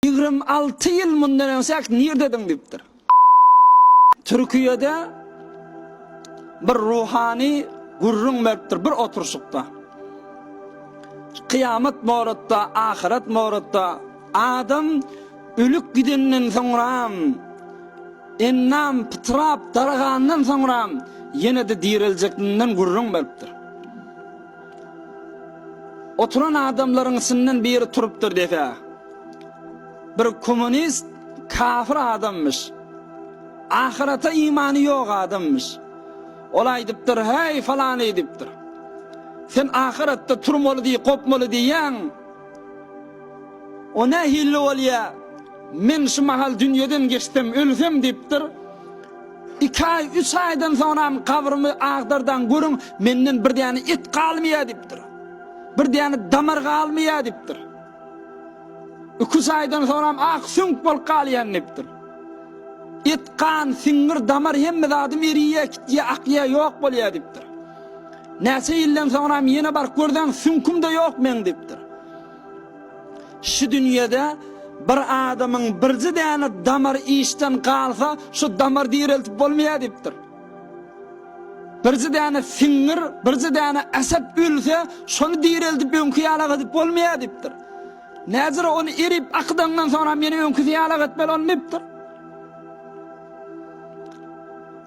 26 ýyl mundan öňsäk nirdediň diýipdir. Türkiýede bir ruhany gürrüň beripdir bir oturyşykda. Kyýamat moratda, ahyret moratda adam ölüp gidenden soňram endam pytrap daragandan soňram ýene-de direljekdiginden gürrüň beripdir. Oturan adamlaryň içinden biri turupdyr dese, bir kommunist kafir adammyş. Ahyrete imany ýok adammyş. Ol aýdypdyr, Häý, falany diýipdir. Sen ahyretde turmaly diý, gopmaly diýýäň. O nähili bolýa? Men şu mahal dünýeden geçsem, ölsem diýipdir. Iki aý, üç aýdan soňram gabrymy agdardaň görüň, menden bir däne et galmaýar diýipdir. Bir däne damar galmaýar diýipdir. Iki-üç aýdan soňram ak süňk bolup galýan diýipdir. Et, gan, siňňir, damar hemme zadym eriýär, gitýär, akýar, ýok bolýar diýipdir. Näçe ýyldan soňram ýene baryp görseň, süňküm-de ýok meň diýipdir. Şu dünýede bir adamyň birje däne damary işden galsa, şu damary direltip bolmaýar diýipdir. Birje däne siňňir, birje däne äsep ölse, şony direldip öňki ýalak edip bolmaýar diýipdir. Näzire ony erip akydandan soňram ýene öňküsi ýalak etmeli ony diýipdir.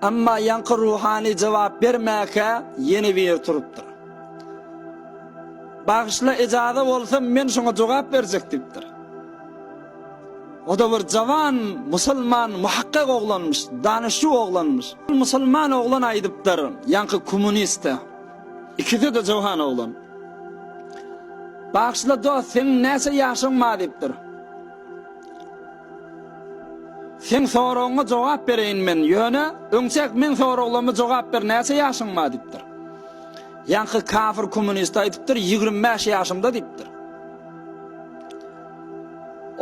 Emma ýaňky ruhany jogap bermäkä ýene biri turupdyr. Bagyşla ejaza bolsa men şoňa jogap berjek diýipdir. O-da bir jawan musulman muhakkyk oglanmyş, danyşçy oglanmyş. Musulman oglan aýdypdyr ýaňky kommuniste. Ikisi-de jawan oglan. Bagyşla dost, seň näçe ýaşyň bar diýipdir. Seň soragyňa jogap bereýin men, ýöne öňçäk meň soraglaryma jogap ber, näçe ýaşyň bar diýipdir. Ýaňky kafir kommunist aýdypdyr, 25 ýaşymda diýipdir.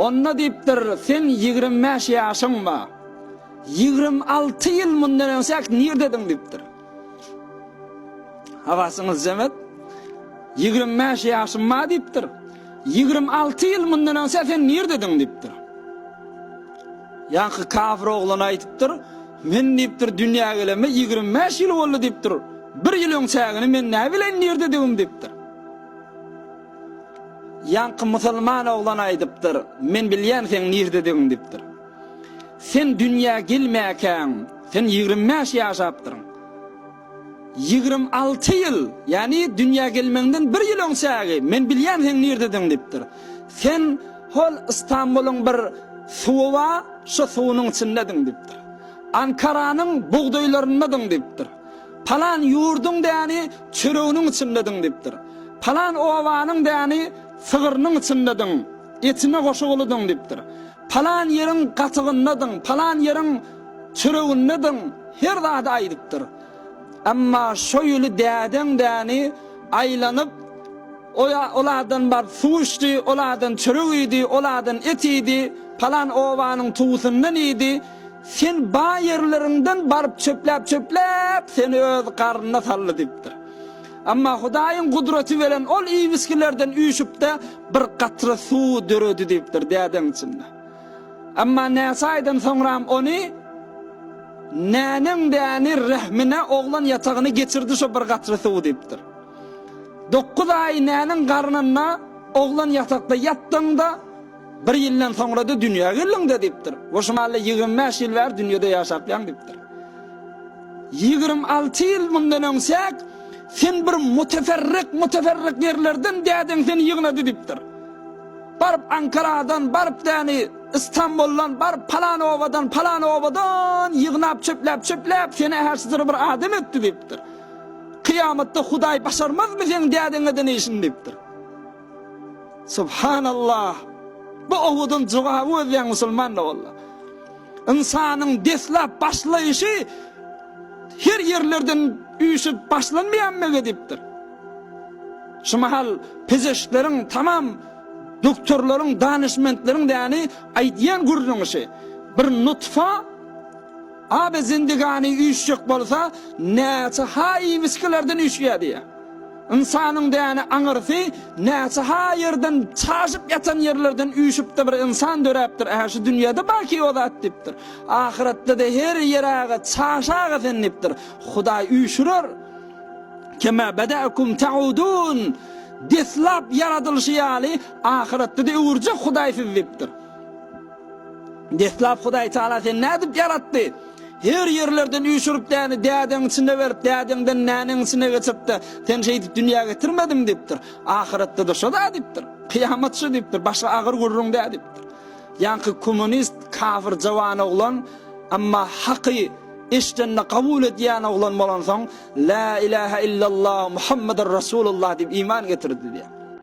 Onda diýipdir, seň 25 ýaşyň bar. 26 ýyl mundan öňsäk nirdediň diýipdir. Hawasyňyz jemet. 25 ýaşym bar diýipdir. 26 ýyl mundan öňse sen nirdediň diýipdir. Ýaňky kafir oglan aýdypdyr, Men diýipdir, dünýä geleme 25 ýyl boldy diýipdir. Bir ýyl öň çägini men näbileýin nirdedigim diýipdir. Ýaňky musulman oglan aýdypdyr, Men bilýän seň nirdedigiň diýipdir. Sen dünýä gelmäkäň, sen 25 ýaşapdyryň. 26 ýyl, ýagny dünýä gelmegiňden bir ýyl öň çägi, men bilýän seň nirdedigiň diýipdir. Sen hol Istanbulyň bir suwy bar, şo suwunyň içindediň diýipdir. Ankaranyň bugdaýlaryndadyň diýipdir. Palan ýurduň däni çöreginiň içindediň diýipdir. Palan obanyň däni sygrynyň içindediň, etine goşugylydyň diýipdir. Palan ýeriň gatygyndadyň, palan ýeriň çöregindediň, her zady aýdypdyr. Emma şo ýyly dädeň däni aýlanyp, ol adan baryp suw içdi, ol adan çörek iýdi, ol adan et iýdi, palan obanyň tuwusyndan iýdi, Sen baý ýerleriňden baryp çöpläp-çöpläp, seni öz garnyna saldy diýipdir. Emma Hudaýyň gudraty bilen ol iýip-içgilerden üýşüp-de, bir katra suw döredi diýipdir dädeň içinde. Emma näçe aýdan soňram ony näneň däni rehmine oglan ýatagyny geçirdi şo bir katra suwy diýipdir. Dokuz aý näneň garnynda oglan ýatakda ýatdyň-da, Bir ýyldan soňra-da dünýä geldiň-dä diýipdir. We şu mahal 25 ýyl bäri dünýede ýaşapýaň diýipdir. 26 ýyl mundan öňsäk sen bir muteferrik muteferrik ýerlerden dädeň seni ýygnady diýipdir. Baryp Ankaradan, baryp däni Istanbuldan, baryp palan obadan, palan obadan ýygnap çöpläp çöpläp seni äşdir bir adam etdi diýipdir. Kyýamatda Hudaý başarmazmy seň dädeň eden işini diýipdir. Subhanallah! Bu owadan jogaby gözleýän musulman da walla. Ynsanyň deslap başlaýşy her ýerlerden üýşüp başlanmaýanmygy diýipdir. Şu mahal pezeşkleriň tamam doktorlaryň, danyşmentleriň däni aýdýan gürrüňi şi. Bir nutfa abe zindigany üýşjek bolsa näçe haý-wiskilerden üýşýär diýýär. Ynsanyň däne aňyrsy näçe ha ýerden çaşyp ýatan ýerlerden üýşüpde bir ynsan döräpdir. Ä şu dünýede baki o zat diýipdir. Ahyretde-de her ýeräge çaşaga sen diýipdir. Hudaý üýşürer. Kema bedäkum taudun. Deslap ýaradylyşy ýaly ahyretde-de öwürjek Hudaý sizi diýipdir. Deslap Hudaý Taala seni nädip ýaratdy? Her ýerlerden üýşürip däni dädeň içine berip, dädeňden näneň içine geçirip-de, seni şeýdip dünýä getirmedim diýipdir. Ahyretde-de şo-da diýipdir. Kyýamat şu diýipdir. Başga agyr gürrüň däl diýipdir. Ýaňky kommunist kafir jawan oglan, emma haky eşdende kabul edýän oglan bolansoň, Lä ilähä illallah Muhammedur Rasulullah diýip iman getirdi diýýär.